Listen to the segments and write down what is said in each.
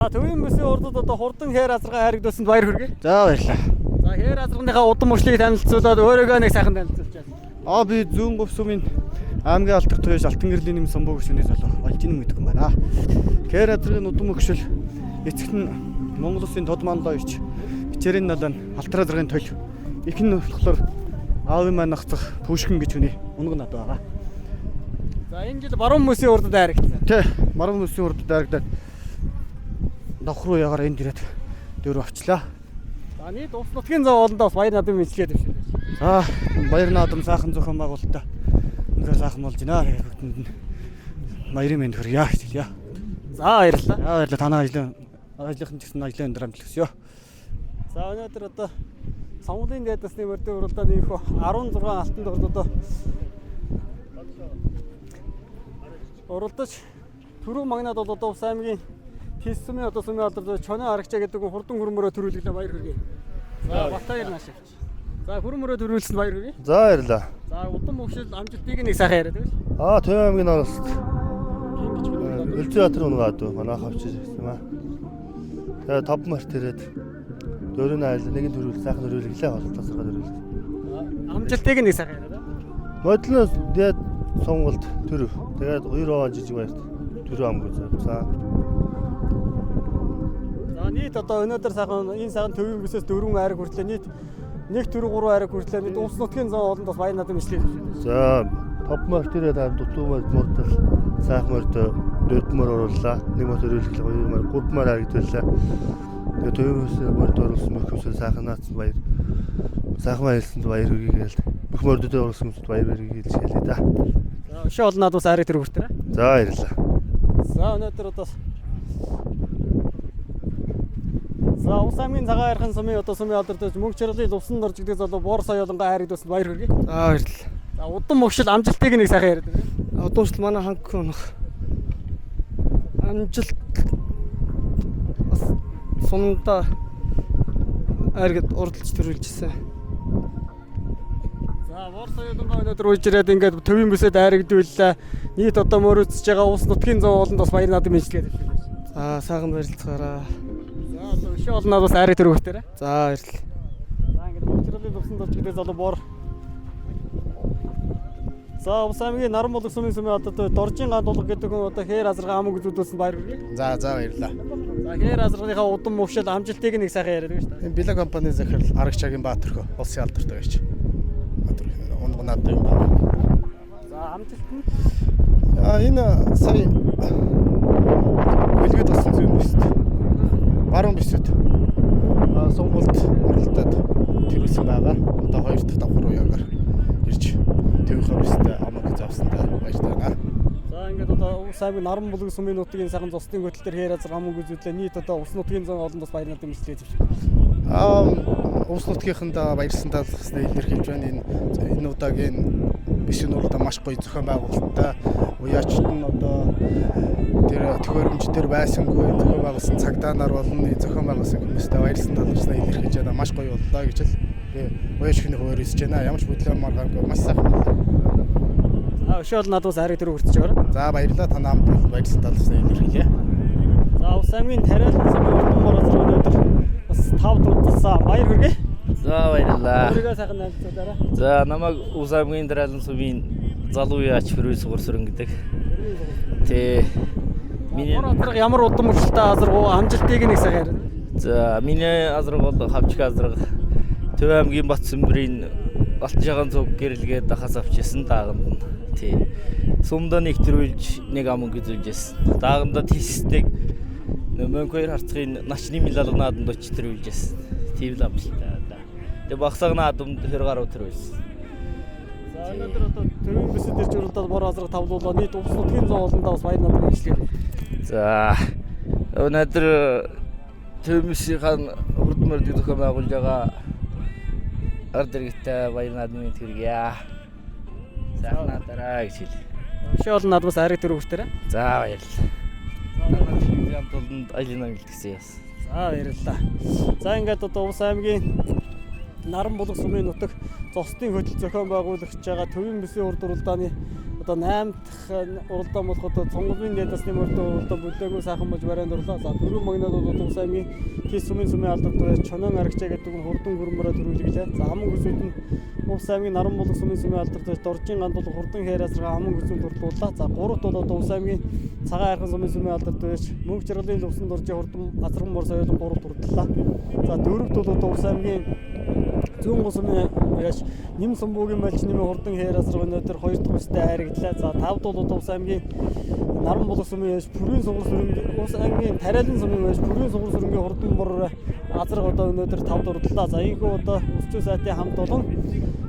За, төвийн бүсийн урдад одоо хурдан хээр азаргаа хайрагдуулсанд баяр хүргэе. За, баярлалаа. За, хээр азарганыхаа удам мөчлийг танилцуулаад, өөрөөгөө нэг сайхан танилцуулчихъя. Би Зүүн говь сумын аймгийн алдар туяаш Алтан гэрлийн нэм самбуу гүшүүний залуу Валжин гэдэг юм байна. Кэр азаргын удам мөгшил эцэгт нь Монгол улсын тод манлаа ич бичээрийн налан алтар азаргын тол их нь болохоор аавын маань нахцах Пүшкин гэж хүний унаг над байгаа. За, энэ жил баруун мөсийн урдад хайрагдсан. Тэ, баруун мөсийн урдад хайрагдаад давх руу ягаар энд ирээд дөрөв авчлаа. За, нийт улс нутгийн зам олондоо бас баяр наадам мэдлэгээ дэвшүүлээ. За, баяр наадам сайхан зохион байгуулалтаа үнэхээр сайхан болж байна. Тэгээд бүгдэнд нь баярын мэнд хүргье гэж хэлье. За, баярлалаа. За, баярлалаа. Танай ажлын ажлынхан ч гэсэн ажлын өндөр амжилт хүсье. За, өнөөдөр одоо сонгуулийн дээд насны мөрдөн уралдааны их 16 алтан дорд одоо уралдаж түрүү магнаад бол одоо Ус аймгийн Тис сумын одоо сумын алдар Чоно арагчаа гэдэг хүн хурдан хөрмөрөө төрүүлгэлээ, баяр хүргэе. За, Батаяр нааш. За, хөрмөрөө төрүүлсэн, баяр хүргэе. За, баярлалаа. За, удам мөгшил амжилтыг нэг сайхан яриад байл. Төв аймгийн оролцолт. Кин гэж хэлдэг. Өлзий баатар унгаад манайх авчиж ирсэн юм аа. Тэгээ 5 март ирээд дөрөв айл нэгэн төрүүл сайхан төрүүлгэлээ холтосоргоо төрүүлээ. Амжилтыг нэг сайхан яриад. Модлоос тэгээд сонголт төрөв. Тэгээд хоёр овоо жижиг баярт төрөв амгүй за. За, нийт одоо өнөөдөр сайхан энэ сайхан төвийн бүсээс дөрвөн айраг хүртлээ, нийт 1 4 3 айраг хүртлээ нийт улс нутгийн зам олонд бас баяр наадам мэдлэгээ дэвшүүлээ. За, 5 март ирээд аим дутуу морд мурдал сайхан морд дөрөв мор орууллаа. Нэг мор төрүүлгэлээ, хоёр мор, гурав мор харагдууллаа. Тэгээд төвийн бүсээ морд оруулсан бүх хүмүүсээ сайхан наацсан баяр. Сайхан баярлсанд баяр хүргэе гээл. Бүх мордод оруулсан хүмүүст баяр хүргэе гэж хэлье да. За, өшөө олон наадмаас айраг тэр хүртэрэ. За, баярлалаа. За, өнөөдөр одоо За, Ус аймгийн Цагаан хайрхан сумын одоо сумын алдар дөж мөнгө чарлын лувсан дорж гэдэг залуу бор соёолонго айрагдуулсан, баяр хүргэе. За, баярлалаа. За, удам мөгшил амжилтыг нэг сайхан яриад байна. Удамшил манай ханк унах. Амжилт бас сумдаа айргад урдалж төрүүлжсэн. За, бор соёолонго өнөөдөр үеж ирээд ингээд төвийн бүсэд айрагдууллаа. Нийт одоо мөрөцөж байгаа улс нутгийн зам олонд бас баяр наадам мэдлэгээ дэвшүүлээ. За, сайхан баярлцгаараа. За, одоо өшөө олон наадмаас айраг тэр хүртэрэ. За, баярлалаа. За, ингээд мөнгөчрөлийн тувсан дорж гэдэг залуу бор. За, Ус аймгийн Наран болог сумын сумын одоо Доржийн ган дулга гэдэг хүн одоо хээр азаргаа ам үзүүлсэн, баяр хүргэе. За, баярлалаа. За, хээр азаргааныхаа удам мөвшил амжилтыг нэг сайхан яриад байгаа шүү дээ. Энэ Била компани захирал Арагчагийн Баатархөө улсын алдартай байж. Баатар унганаад юм байна. За, амжилт нь Энэ сая бэлгэд болсон зүүн бүсэд. Баруун бүсэд. Сонгуульд оролдоод төрүүлсэн байгаа. Одоо хоёр дахь давхар уяагаар ирж төвийнхөө бүсэд амаг завсандаа баяртай байна. За, ингээд одоо Ус аймгийн Наран болог сумын нутгийн сайхан зустын хөтөл төр хээр азаргаа ам үзүүлээ. Нийт одоо улс нутгийн зам олонд бас баяр наадам мэдлэгээ дэвшүүлээ. Улс нутгийнханд баярлсан талхснаа илэрхийлж байна. Энэ удаагийн бишин уралдаан маш гоё зохион байгуулалттай. Уяачт нь одоо тэр төхөөрөмж төр байсангүй зохион байгуулсан цагдаа нар болон энэ зохион байгуулсан хүмүүстээ баярлсан талхснаа илэрхийлж байна. Маш гоё боллоо гэж л би уяач хүний хуваар хэлж байна. Ямар ч бүтлээ маргаангүй маш сайхан боллоо. За, өшөө олон наадмаас айраг тэр хүртэж байгаа. За, баярлалаа. Танай хамт олон баярлсан талхснаа илэрхийлье. За, Ус аймгийн Тариалан сумын урдан бор азаргаа өнөөдөр бас тав дурдсан, баяр хүргэе. За, баярлалаа. Өөрийгөө сайхан танилцуулаарай. За, намайг Ус аймгийн Дараалан сумын залуу яач Фирүүз Сугарсүрэн гэдэг. Тэ миний Бор азарга ямар удам мөрчлөлтэй азаргуу, амжилтыг нэг сайхан яриад. За, миний азарга бол хавчиг азарга. Төв аймгийн Бат сүмбрийн Алтан шагаан цуг гэрэлгээ дахаас авч исэн дааганд нь. Тэ сумдаа нэг төрүүлж нэг ам өнгөзүүлж исэн. Дааганда тисдэг мөнх хоёр харцгийн начны мэл алга наадамд очиж төрүүлж исэн. Тийм л амжилттай. Тэгээ багсаг наадамд 20 гаруй төрүүлсэн. За, өнөөдөр одоо төвийн бүсэд ирж уралдаад бор азарга тавлуулаа, нийт улс нутгийн зам олондоо бас баяр наадам мэдлэгээ. За, өнөөдөр төмөсийн хурд мөрдөг зохион байгуулж байгаа ард иргэдтэй баяр наадмын төргийа. Сайхан наадаарай гэж хэлье. Өшөө олон наадмаас айраг тэр хүртэрэ. За, баярлалаа. Телевизийн туланд ажлын амжилт гэсэн яасан. За, баярлалаа. За, ингээд одоо Ус аймгийн Наран болог сумын нутаг зостын хөтөл зохион байгуулагч байгаа төвийн бүсийн урд уралдааны Одоо 8 дахь уралдаан болох одоо цонголын дээд насны мөрдөө уралдаан бүлээгүү сайхан болж барайнд орлоо. За дөрөв магнаад бол Увс аймгийн Тис сумын сумын алдар туяа Чонон арагчаа гэдэг нь хурдан хөрмөрөө төрүүлгэлээ. За аман хүсүүд нь Увс аймгийн Наран булаг сумын сумын алдар туяа Доржин ганд бол хурдан хайраас аман хүсүүн турлууллаа. За гуравт бол одоо Увс аймгийн Цагаан хайрхан сумын сумын алдар туяач мөнх жаргалын лувсан доржийн хурдан азарган мор соёлон гуравт турдлаа. За дөрөвт бол одоо Увс аймгийн Зүүн гусмын яаш Нэм сумбуугийн малч нэмийн хурдан хээр азраг өнөөдөр хоёр дахь бүстэй хайрагдлаа. За тавд бол одоо Увс аймгийн Наран булаг сумын яаш Пүрийн сугар сүрэнгийн Увс аймгийн Тариалан сумын яаш Пүрийн сугар сүрэнгийн хурдан мор азраг одоо өнөөдөр тавд урдлаа. За ийхүү одоо Өсчүү сайтын хамт олон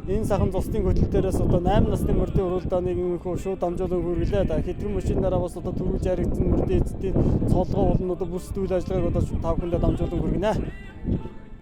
энэ сайхан зустын хөтөл дээрээс одоо 8 насны мөрдийн уралдааныг ийхүү шууд дамжуулан хүргэлээ. За хэдхэн машин дараа бас одоо төрүүлж харагдсан мөрдийн эцдийн цолгоо болон одоо бүс сэтгүүл ажиллагааг одоо та бүхэндээ дамжуулан хүргэнэ.